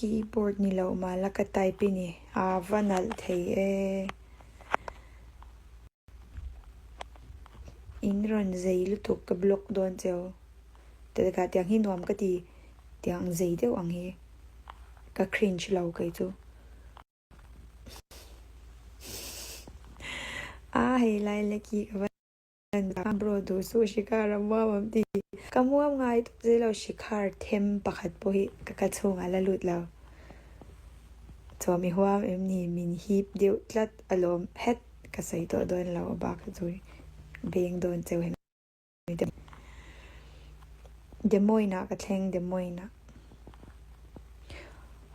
Keyboard ni lo mah la ka type i ni. A va nalh thei e. In rawn zei lutuk ka block dawn cheu. Tadakah tiang hi nuam ka ti tiang zei deuh ang hi ka cringe lo kei chu. A hei lai lek hi ka va Bro duh suh Shikhar a muam am ti. Ka muam ngai tawp zai lo Shikhar them pakhat pawh hi ka ka chhungah la lut lo. Chuan i huam em ni min hip deuh tlat alawm het ka sawi tawh dawn lo a bak chu beng dawn cheu hemi te. Des Moines ah ka thleng Des Moines ah.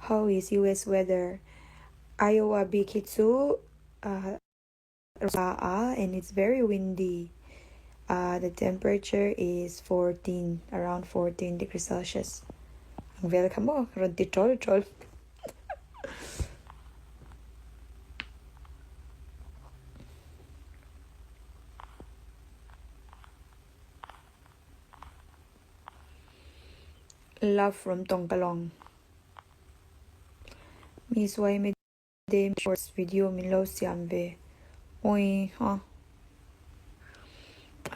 How is US weather? Iowa bik hi chu ah. a and it's very windy. Uh, the temperature is 14, around 14 degrees Celsius. Ang vel kha maw, rawn ti ṭawl ṭawl. Love from Tongkalong. Miss YMA Day shorts video min lo siam ve awi ha.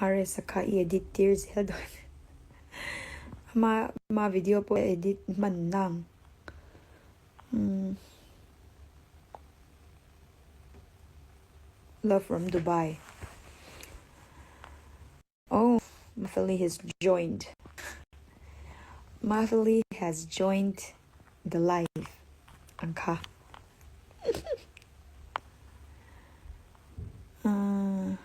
RS a kha i edit tir zel dawn ama ama video pawh a edit hman nang umm love from Dubai. Oh, Mathali has joined. Mathali has joined the live. Ang kha. Uh,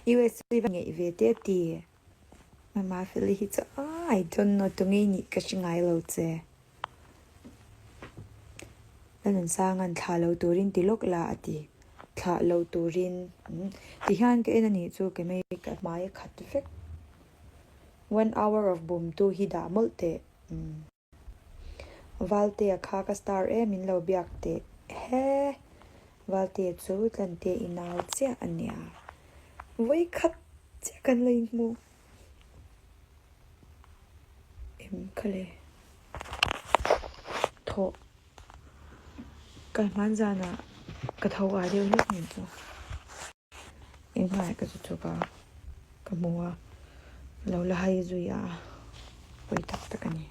US ngei ve te ti. Mathali hi chu I don't know tu ngei nih ka hre ngai lo che. Lalnunsanga'n thlah lo turin ti lawk la a ti. Thlah lo turin ti hian ka en a nih chu kei mai ka hmai a khat vek. One hour of bum tu hi dah mawlh teh. Valtea kha ka star e min lo biak teh he. Valtea chu Tlante i nau chiah a nia. Vawikhat chiah kan la inhmu. Em kha le thawh ka hman zanah ka tho ah deuh hlek nen chu engmah ka chu chuk a ka hmu a lo la hai zui a pawi tak tak a ni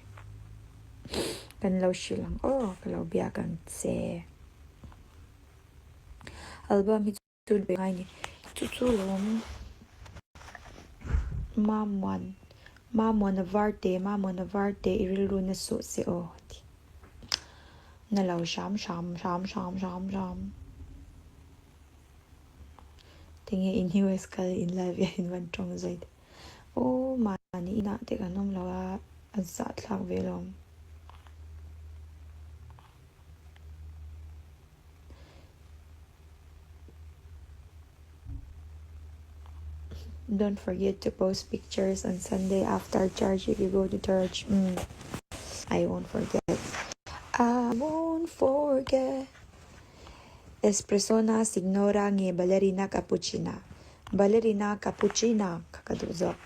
kan lo hrilh ang aw ka lo biak ang che album hi chu. Chu be ngai ni. Chu chu lawm Mamuan Mamuan a var te Mamuan a var te i rilru na suh se aw ti. Na lo hram hram hram hram hram hram. Tinge in US kal in live hian in van tawng zai te. Aw mahni inah te kan awm lo a a zahthlak ve lawm. Don't forget to post pictures on Sunday after church if you go to church. Mm. I won't forget. I won't forget. Espressona signora nge ballerina cappuccina. Ballerina cappuccina kha ka duh zawk.